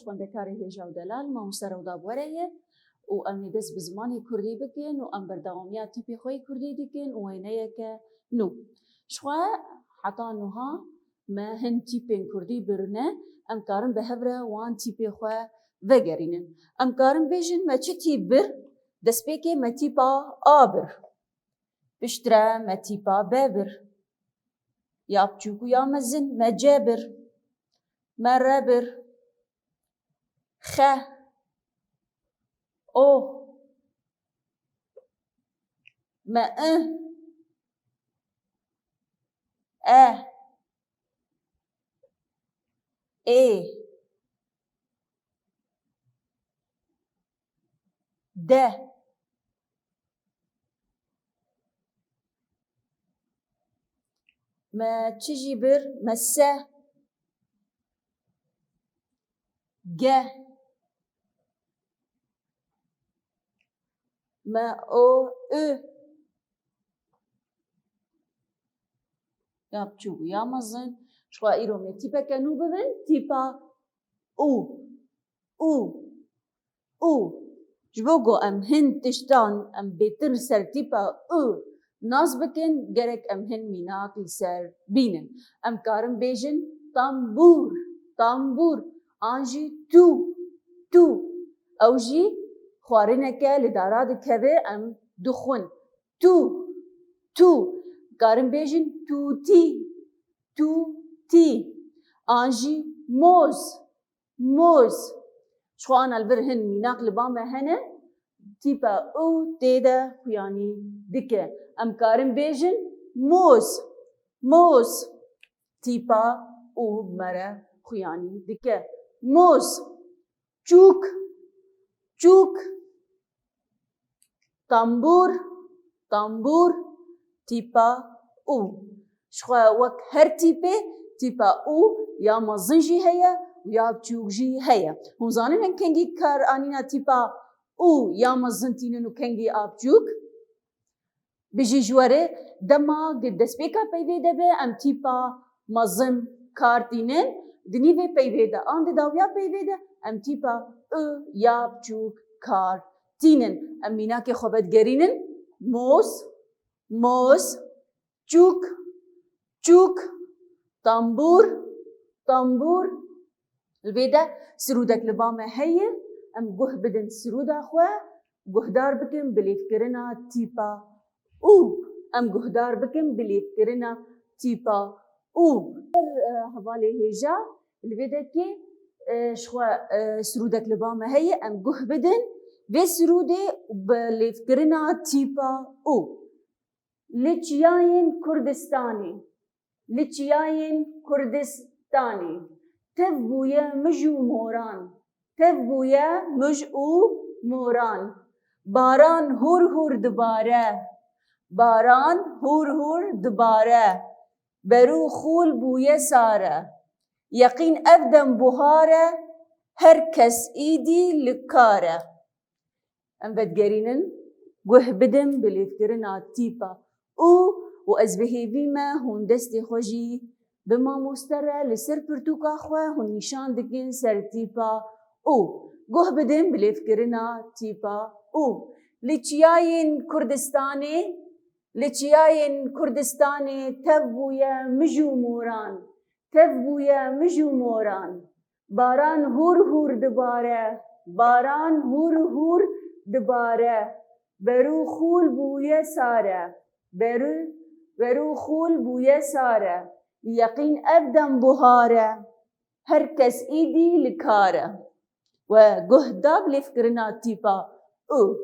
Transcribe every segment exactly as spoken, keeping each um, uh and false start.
Xwendekarê hêja û delal, mamoste Rewda Bore ye û em ê dest bi zimanê kurdî bikin û em berdewamiya tîpê xwe yê kurdî dikin û wêneyeke nû. Ji xwe heta nuha me hin tîpên kurdî birine, em karin bi hev re wan tîpê xwe vegerînin. Em karin bêjin me çi tîp bir, destpêkê me tîpa A bir. Piştre me tîpa B bir. Ya biçûk û ya mezin, me C bir, me R bir, X, O, me I, E, Ê, D, me çi jî bir, me S, G, me O, I. Ya biçûk û ya mezin. Ji xwe îro me tîpeke nû bibin, tîpa U. U. U. Ji bo ku em hin tiştan em bêtir ser tîpa U nas bikin, gerek em hin mînak li ser bînin. Em karin bêjin tambûr, tambûr, an jî tû, tû. Ew jî xwarineke li dara dikeve, em dixwin. Tû, tû. Karin bêjin tûtî, tûtî. An jî moz, moz. Ji xwe ana li vir hin mînak li ba me hene, tîpa U tê de xuyanî dike. Em karin bêjin moz, moz. Tîpa U me re xuyanî dike. Moz, çûk, çûk. Tambûr, tambûr, tîpa U. Ji xwe wek her tîpê, tîpa U ya mezin jî heye û ya biçûk jî heye. Hûn zanin em kengî kar anîna tîpa U ya mezin tînin û kengî a biçûk? Bijî ji we re, dema di destpêka peyvê de be, em tîpa mezin kar tînin, di nîvê peyvê de an di dawiya peyvê de, em tîpa I ya biçûk kar tînin. Em mînakê xwe vedigerînin, moz, moz, çûk, çûk, tambûr, tambûr. Li vê de sirûdek li ba me heye, em guh bidin sirûda xwe, guhdar bikin bi lêvkirina tîpa U. Em guhdar bikin bi lêvkirina tîpa U. Her, e, hevalê hêja li vê dekê, e, ji xwe, e, sirûdek li ba me heye, em guh bidin vê sirûdê bi lêvkirina tîpa U. Li çiyayên Kurdistanê, li çiyayên Kurdistanê tev bûye mij û moran, tev bûye mij û moran. Baran hûr hûr dibare, baran hûr hûr dibare. Berû xûl bûye sar e. Yeqîn ev dem buhar e, her kes îdî li kar e. Em vedigerînin, guh bidin bi lêvkirina tîpa U û ez bi hêvî me hûn destê xwe jî bi mamoste re li ser pirtûka xwe hûn nîşan dikin ser tîpa U. Guh bidin bi lêvkirina tîpa U. Li çiyayên Kurdistanê, li çiyayên Kurdistanê tev bûye mij û moran, tev bûye mij û moran. Baran hûr hûr dibare, baran hûr hûr dibare. Berû xûl bûye sar e, berû, berû xûl bûye sar e. Yeqîn ev dem buhar e, her kes îdî li kar e. We guh da bi lêvkirina tîpa U.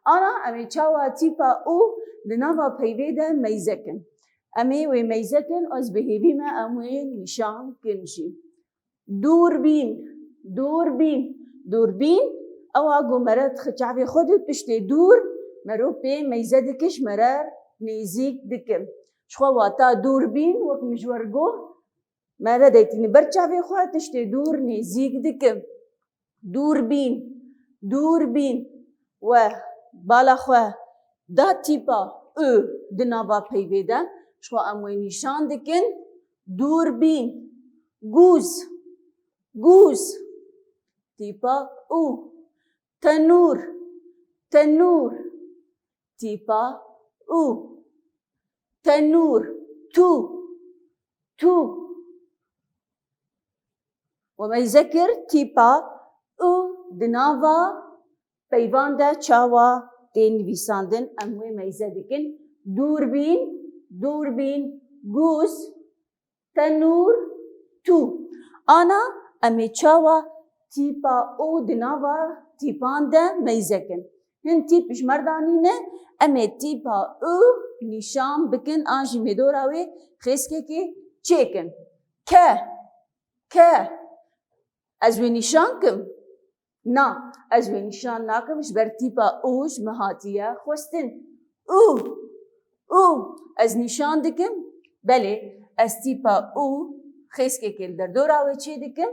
Ana em ê çawa tîpa U di nava peyvê de meyze kin? Em ê wê meyze kin, ez bi hêvî me em wê nîşan kin jî. Dûrbîn, dûrbîn, dûrbîn, ew a ku mere dixe çavê xwe de tiştê dûr, mero pê meyze dike, ji mere nêzîk dike. Ji xwe wata dûrbîn, wek min ji we re got, mere deytîne ber çavê xwe, tiştê dûr nêzîk dike. Dûrbîn, dûrbîn, we bala xwe da tîpa U di nava peyvê de, ji xwe em wê nîşan dikin. Dûrbîn, gûz, gûz, Tîpa û. Tenûr. Tenûr. Tîpa û. Tenûr. Tû. Tû. We meyze kir tîpa û di nava peyvan de çawa tê nivîsandin, em wê meyze dikin. Dûrbîn, dûrbîn, gûz, tenûr, tû. Ana em ê çawa tîpa û di nava tîpan de meyze kin? Hin tîp ji me re danîne, em ê tîpa û nîşan bikin an jî mêdora wê xêzkekê çêkin. Ke, ke. Ez wê nîşan kim? Na, ez wê nîşan nakim, ji ber tîpa û ji me hatiye xwestin. Û, û, ez nîşan dikim. Belê, ez tîpa û xêzkekê li derdora wê çê dikim.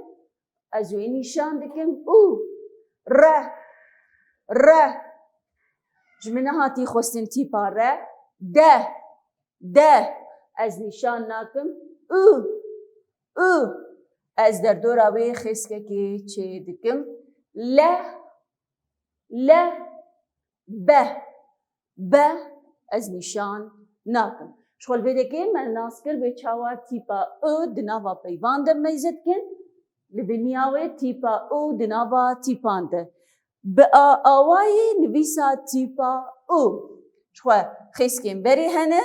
Ez wê nîşan dikim. Û, re, re. Ji min nehatî xwestin tîpa re. De, de. Ez nîşan nakim. Û, û. Ez derdora wê xêzkekê çê dikim. Le, le, be, be. Ez nîşan nakim. Ji xwe li vê dekê me nas kir bê çawa tîpa û di nava peyvan de meyze dikin. Li biniya wê tîpa û di nava tîpan de. Bi a awayê nivîsa tîpa û. Ji xwe xêzkên berê hene,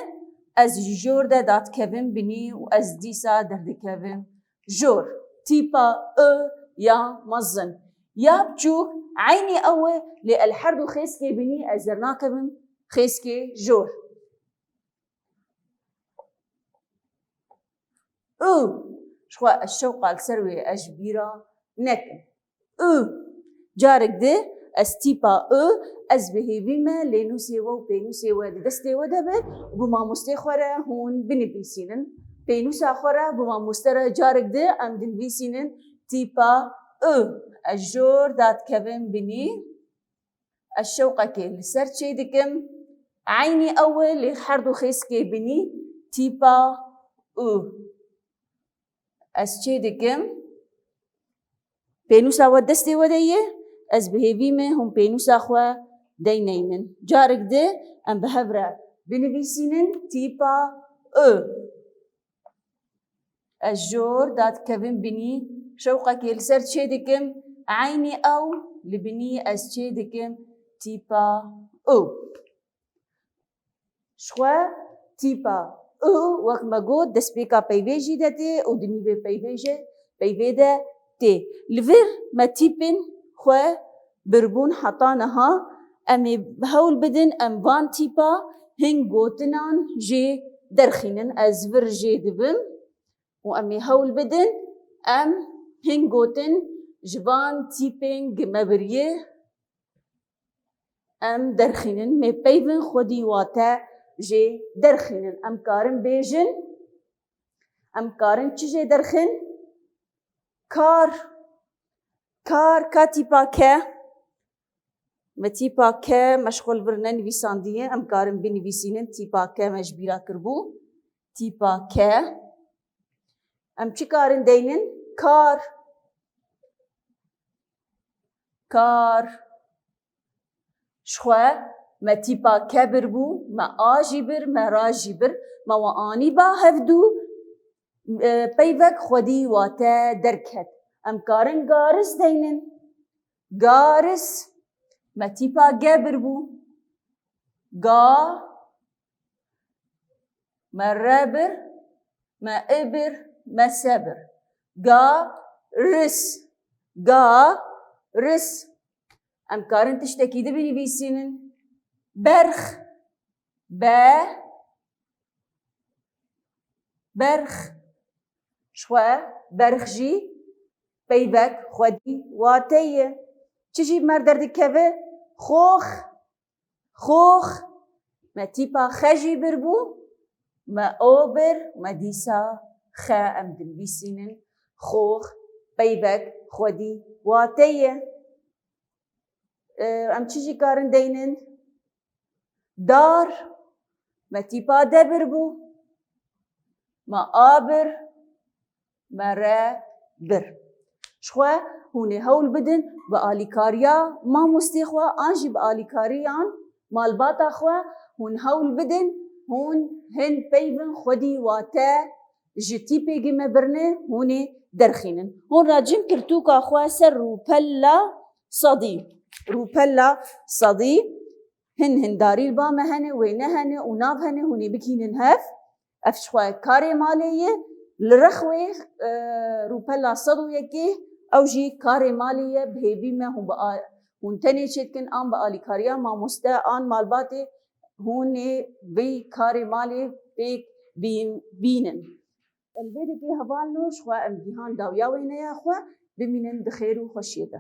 ez ji jor de dadikevim binî û ez dîsa derdikevim jor. Tîpa û ya mezin. Ya biçûk eynî ew e, lê el her du xêzkê binî ez dernakevim xêzkê jor. Û. Ji xwe ez şewqa li ser wê ez ji bîra nekim. Û. Carek di ez tîpa û ez bi hêvî me lênûsê we û pênûsê we di destê we de be û bi mamostê xwe re hûn binivîsînin. Pênûsa xwe re bi mamoste re carek di em dinivîsînin tîpa û. Ez jor dadikevim binî. Ez şewqekê li ser çê dikim. Eynî ew e lê her du xêzkê binî tîpa û. Ez çê dikim. Pênûsa we destê we de ye. Ez bi hêvî me hûn pênûsa xwe deyneynin. Carek di em bi hev re binivîsînin tîpa û. Ez jor dadikevim binî, şewqekê li ser çê dikim, eynî ew li binî ez çê dikim tîpa û. Ji xwe tîpa û wek me got destpêka peyvê jî de tê û di nîvê peyvê jî peyvê de tê. Li vir me tîpên xwe birbûn heta niha. Em ê hewl bidin em van tîpa hin gotinan jê derxînin. Ez vir jê dibim û em ê hewl bidin em hin gotin ji van tîpên gi me biriyê em derxînin. Mê peyvin xwedî wate jê derxînin. Em karin bêjin, em karin çi jê derxin? Kar, kar, ka tîpa ke? Me tîpa ke, me ji xwe li vir nenivîsandiye, em karin binivîsînin, tîpa ke me ji bîra kiribû. Tîpa ke. Em çi karin deynin? Kar. Kar. Ji xwe me tîpa ke biribû, me a jî bir, me ra jî bir, me we anî ba hevdû, e, peyvek xwedî wate derket. Em karin garis deynin. Garis, me tîpa ge biribû. Ga, me re bir, me i bir, me se bir. Ga, ris. Ga, ris. Em karin tiştekî di binivîsînin. Berx. Be, berx. Ji xwe berx jî peyvek xwedî wate ye. Çi jî bi me re derdikeve? Xox. Xox. Me tîpa xe jî bir bû. Me o bir, me dîsa xe em dinivîsînin. Xox, peyvek xwedî wate ye. E, em çi jî karin deynin? Dar, me tîpa de bir bû. Me a bir, me re bir. Ji xwe Hûn ê hewl bidin bi alîkariya mamostê xwe an jî bi alîkariyan malbata xwe hûn hewl bidin, hûn hin peyvin xwedî wate ji tîpê gime birine hûn ê derxînin. Hûn racin pirtûka xwe ser rûpella sedî. Rûpella sedî hin hin darî li ba me hene, wê ne hene û nav hene, hûn ê bikînin hev. Ev ji xwe karê malê ye. Li rex wê, e, rûpela sed û yekê, ew jî karê malê ye, bi hêvî me hûn bi a-, hûn tenê çêdikin an bi alîkariya mamoste an malbatê hûn ê vê karê malê pêk bîn-, bînin. Li vê dikê hevalno ji xwe em gihan dawiya wêneya xwe, bimînin di xêr û xweşiyê de.